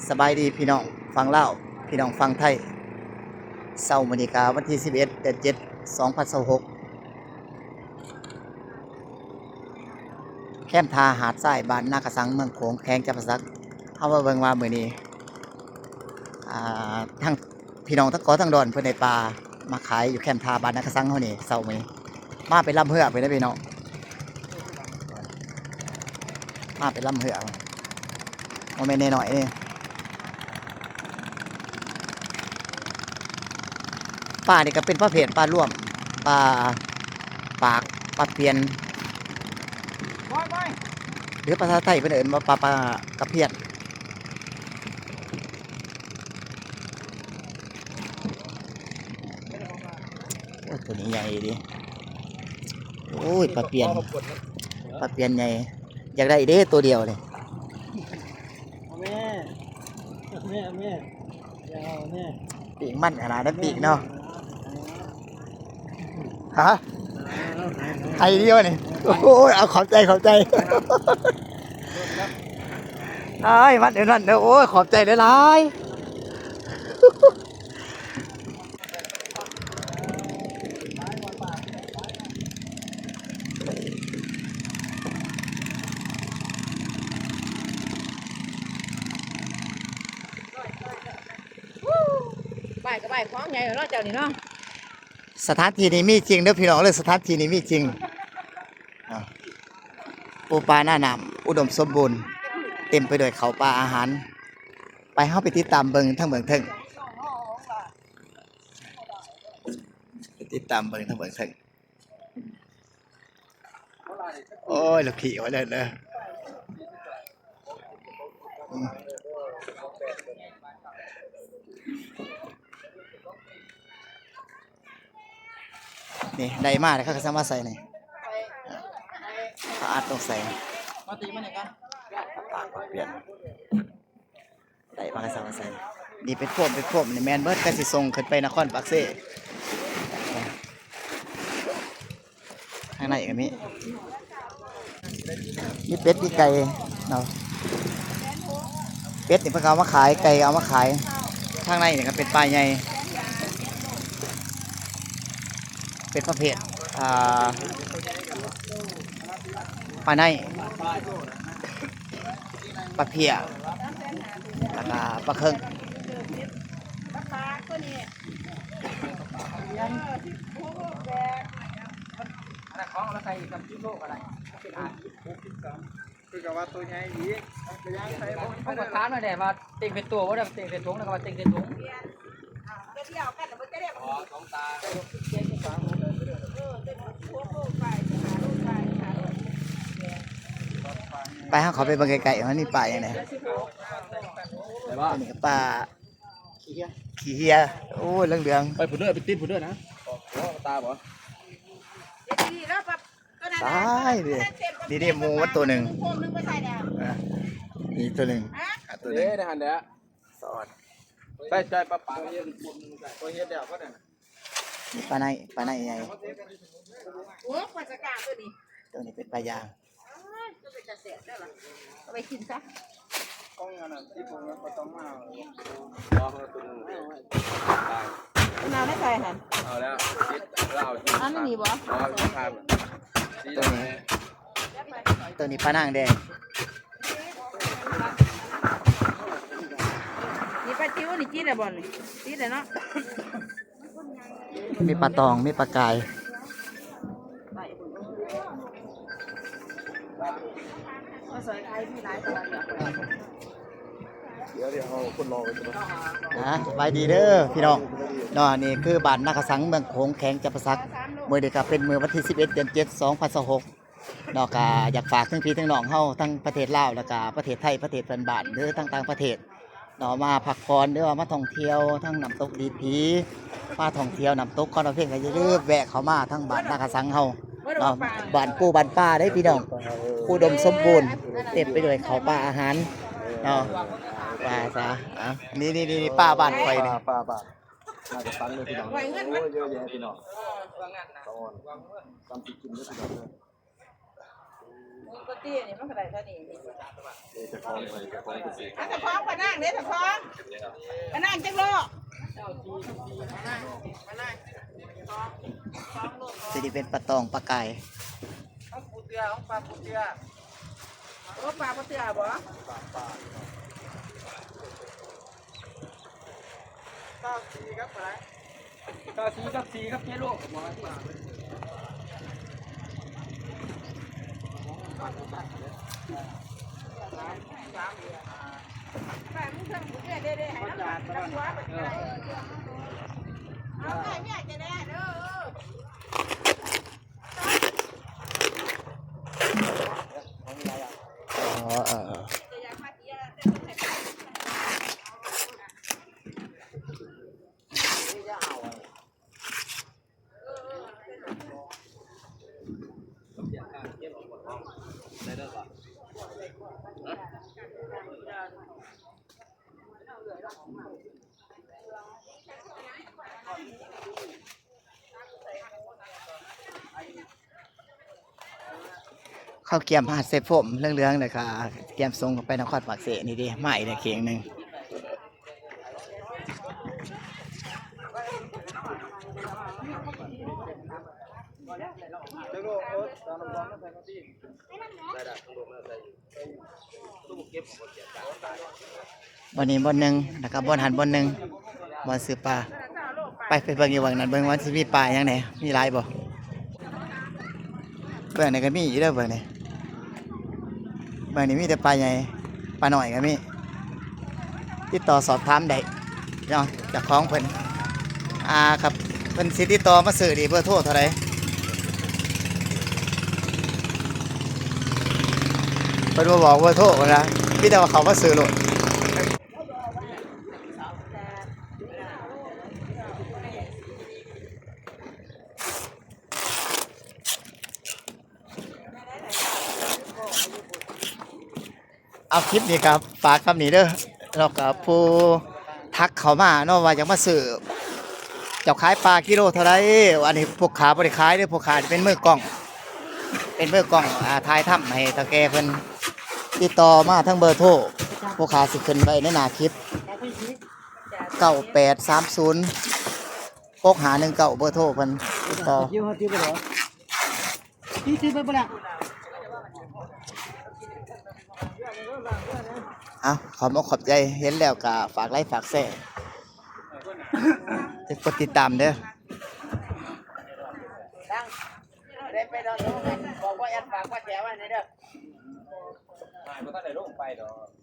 ສະບາຍດີພີ່ນ້ອງຝັ່ງລາວ ພີ່ນ້ອງຝັ່ງໄທ. ເຊົ້າມື້ນີ້ກະວັນທີສິບເອັດ ເດືອນເຈັດ ສອງພັນຊາວຫົກ ແຄມທ່າຫາດຊາຍ ບ້ານນາກະສັງ ເມືອງໂຂງ ແຂວງຈຳປາສັກ. ເຮົາມາເບິ່ງວ່າມື້ນີ້ ອ່າ ທາງ ພີ່ນ້ອງທັງເກາະທັງດອນເພິ່ນໄດ້ປາມາຂາຍຢູ່ແຄມທ່າບ້ານນາກະສັງເຮົານີ້ ເຊົ້າມື້ນີ້. ມາເປັນລຳເຮືອພຸ້ນເດ້ພີ່ນ້ອງ ມາເປັນລຳເຮືອ ບໍ່ແມ່ນນ້ອຍໆເດ້. ປານີ້ກະເປັນປະເພດປາລວມ ປາປາກ ປາປຽນ ຫຼືພາສາໄທເພິ່ນເອີ້ນວ່າປາ ປາກະພຽນ. ໂອ້ຍ ໂຕນີ້ໃຫຍ່ເດ້. ໂອ້ຍ ປາປຽນ ປາປຽນໃຫຍ່. ຢາກໄດ້ເດ້ໂຕດຽວນີ້. ເອົາແມ່ ເອົາແມ່ ເອົາແມ່ ຢ່າເອົາແມ່ ປີກມັນຂະໜາດນັ້ນປີກເນາະ. ຮະ ໄອດຽວນີ້. ໂອ້ຍ ເອົາ ຂອບໃຈ ຂອບໃຈ. ອ້າຍ ມັນເອີນັ້ນເດີ. ໂອ້ຍ ຂອບໃຈຫຼາຍໆ. ບາຍກະບາຍຂອງໃຫຍ່ເນາະເຈົ້ານີ້ເນາະ. ສະຖານທີ່ນີ້ມີຈິງເດີພີ່ນ້ອງເດີ ສະຖານທີ່ນີ້ມີຈິງ. ປູປາໜ້ານ້ຳ ອຸດົມສົມບູນ ເຕັມໄປດ້ວຍເຂົ້າປາອາຫານ. ໄປ ເຮົາໄປຕິດຕາມເບິ່ງທາງເບື້ອງເທິງ ໄປຕິດຕາມເບິ່ງທາງເບື້ອງເທິງ. ໂອ້ຍ ລູກພີ່ວ່າເລີດເລີ. ອືມ ນີ້ໄດ້ມາແລ້ວ ເຂົາກະຊິເອົາມາໃສ່ນີ້ ເຂົາອັດລົງໃສ່ ມາຕີມານີ້ກະ ປາກປຽນ. ໄດ້ມາກະສັງກະໄສ ນີ້ເປັນໂຟມ ເປັນໂຟມນີ້ແມ່ນເບິດ ກະຊິສົ່ງຂຶ້ນໄປນະຄອນປາກເຊ. ທາງໃນກະມີ ມີເປັດ ມີໄກ່ເນາະ. ເປັດນີ້ເພິ່ນກະເອົາມາຂາຍ ໄກ່ກະເອົາມາຂາຍ. ທາງໃນນີ້ກະເປັນປາໃຫຍ່ ເປັນປະເພດ ອ່າ ປາໄນ ປາເພຍ ແລ້ວກະປາເຄິງ. ອັນນັ້ນຂອງເອົາມາໃສ່ອີກ ສິບໂລກະໄດ້ ເປັນຫ້າສິບ ຫົກສິບສາມ ຄືກະວ່າໂຕໃຫຍ່ອີກ ເຂົາກະຖາມແດ່ວ່າເຕັງເປັນໂຕບໍ່ ເຕັງເປັນຖົງ ແລ້ວກະວ່າເຕັງເປັນຖົງ. ໄປ ເຮົາເຂົ້າໄປເບິ່ງໃກ້ໆ ວ່າມີປາຫຍັງແດ່. ໄປບໍ່ ອັນນີ້ກະປາຂີ້ເຫືອ ໂອ້ຍ ເຫຼືອງໆ. ໄປພຸ້ນເດີ ໄປຕິດພຸ້ນເດີນະ. ຕາຍເດ້ ນີ້ເດ້ ໝູມັນໂຕໜຶ່ງ ອາ ນີ້ໂຕໜຶ່ງ ອາ ໂຕໜຶ່ງ ເດ້ ຫັ້ນແຫຼະ. ສອດ ໃສ່ໃຈປາປາ ເຮັດແລ້ວບໍ່ໄດ້ນະ. ນີ້ປາໄນ ປາໄນໃຫຍ່. ໂອ້ ຂ້ອຍຈະກ້າໂຕນີ້ ໂຕນີ້ເປັນປາຢາງ. ເອົາໄປກິນຊະ ຂອງອັນນັ້ນທີ່ບໍ່ຕ້ອງມາ ເອົາໂຕໜຶ່ງ ເອົາໃນໃສ່ຫັ້ນ ເອົາແລ້ວ ອັນນີ້ບໍ່ ໂຕນີ້ ໂຕນີ້ປານາງແດງ. ນີ້ປາຈິ້ວນີ້ຈິດແລ້ວບໍ່ນີ້ ຈິດແລ້ວເນາະ. ມີປາຕອງ ມີປາກາຍ. ດຽວ ດຽວເອົາຄົນລໍໄວ້ກ່ອນ. ອ່າ ສະບາຍດີເດີພີ່ນ້ອງເນາະ. ນີ້ຄືບ້ານນາກະສັງ ເມືອງໂຂງ ແຂວງຈຳປາສັກ. ມື້ນີ້ກະເປັນມື້ວັນທີສິບເອັດ ເດືອນເຈັດ ສອງພັນຊາວຫົກ ເນາະ ກະຢາກຝາກເຖິງພີ່ເຖິງນ້ອງເຮົາ ທັງປະເທດລາວ ແລ້ວກະປະເທດໄທ ປະເທດເພື່ອນບ້ານ ຫຼື ທັງຕ່າງປະເທດເນາະ ມາພັກຜ່ອນ ຫຼືວ່າມາທ່ອງທ່ຽວທັງນ້ຳຕົກດີດຜີ ມາທ່ອງທ່ຽວນ້ຳຕົກຄອນພະເພັງ ກະຢ່າລືມແວະເຂົ້າມາທາງບ້ານນາກະສັງເຮົາເນາະ. ບ້ານປູບ້ານປາເດ້ພີ່ນ້ອງ ອຸດົມສົມບູນ ເຕັມໄປດ້ວຍເຂົ້າປາອາຫານເນາະ ວ່າຊະ. ອ່າ ນີ້ໆໆ ປາບ້ານຂ້ອຍນີ້ ປາ ປາ ປາ ນາກະສັງເດີພີ່ນ້ອງ. ໂອ້ຍ ເຍອະແຍະພີ່ນ້ອງ ຕອນ ຕຳຊິກິນເດີພີ່ນ້ອງເດີ. ປົກກະຕິນີ້ມັນກໍໄດ້ເທົ່ານີ້ນີ້. ເຈົ້າຂອງໄປ ເຈົ້າຂອງໄປຊື້ ເຈົ້າຂອງປານາງເດ້ ເຈົ້າຂອງປານາງຈັກໂລ? ຕົວນີ້ເປັນປາຕອງ ປາກາຍ ຂອງປູເຕືອ ຂອງປາປູເຕືອ. ໂອ້ ປາບໍ່ເທື່ອບໍ່? ເກົ້າສີ່ກັບເທົ່າໃດ? ເກົ້າສີ່ກັບສີ່ກັບເຈັດໂລ. ເອົາໃຫ້ເມຍຈະແດ່ເດີ. ອໍ ເອີ ເອີ. ເຂົາກຽມຮັດໃສ່ໂຟມເຫຼືອງໆ ແລ້ວກະກຽມສົ່ງໄປນະຄອນປາກເຊ. ນີ້ເດ້ ມາອີກແລ້ວເຂ່ງໜຶ່ງ. ບ່ອນນີ້ບ່ອນໜຶ່ງ ແລ້ວກະບ່ອນຫັ້ນບ່ອນໜຶ່ງ ບ່ອນຊື້ປາ. ໄປ ໄປເບິ່ງຢູ່ເບື້ອງນັ້ນ ເບິ່ງວ່າຊິມີປາຫຍັງແດ່ ມີຫຼາຍບໍ່. ເບື້ອງນີ້ກະມີຢູ່ເດີ ເບື້ອງນີ້ ເບື້ອງນີ້ມີແຕ່ປາໃຫຍ່ ປານ້ອຍກະມີ. ຕິດຕໍ່ສອບຖາມໄດ້ເນາະ ເຈົ້າຂອງເພິ່ນ. ອ່າ ຄັບ ເພິ່ນຊິຕິດຕໍ່ມາຊື້ນີ້ ເບີໂທເທົ່າໃດ? ເພິ່ນບໍ່ບອກເບີໂທນະ ມີແຕ່ວ່າເຂົ້າມາຊື້ໂລດ. ເອົາ ຄລິບນີ້ກະຝາກສ່ຳນີ້ເດີ ແລ້ວກະຜູ້ທັກເຂົ້າມາເນາະ ວ່າຢາກມາຊື້ ເຈົ້າຂາຍປາກິໂລເທົ່າໃດ? ອັນນີ້ພວກຂ້າບໍ່ໄດ້ຂາຍເດີ ພວກຂ້າເປັນມືກ້ອງ ເປັນມືກ້ອງ ອ່າ ຖ່າຍທຳໃຫ້ເຖົ້າແກ່ເພິ່ນ. ຕິດຕໍ່ມາທາງເບີໂທ ພວກຂ້າຊິຂຶ້ນໄວ້ໃນໜ້າຄລິບ ເກົ້າແປດສາມສູນ ຫົກຫ້າໜຶ່ງເກົ້າ ເບີໂທເພິ່ນ. ຕິດຕໍ່ ເອົາ ຂອບອົກຂອບໃຈ ເຫັນແລ້ວກະຝາກໄລ ຝາກແຊ ກົດຕິດຕາມເດີ. ໄດ້ໄປດອນ ບອກວ່າແອດຝາກວ່າແຈໄວ້ໃນເດີ ບໍ່ທັນໄດ້ລົງໄປດອກ.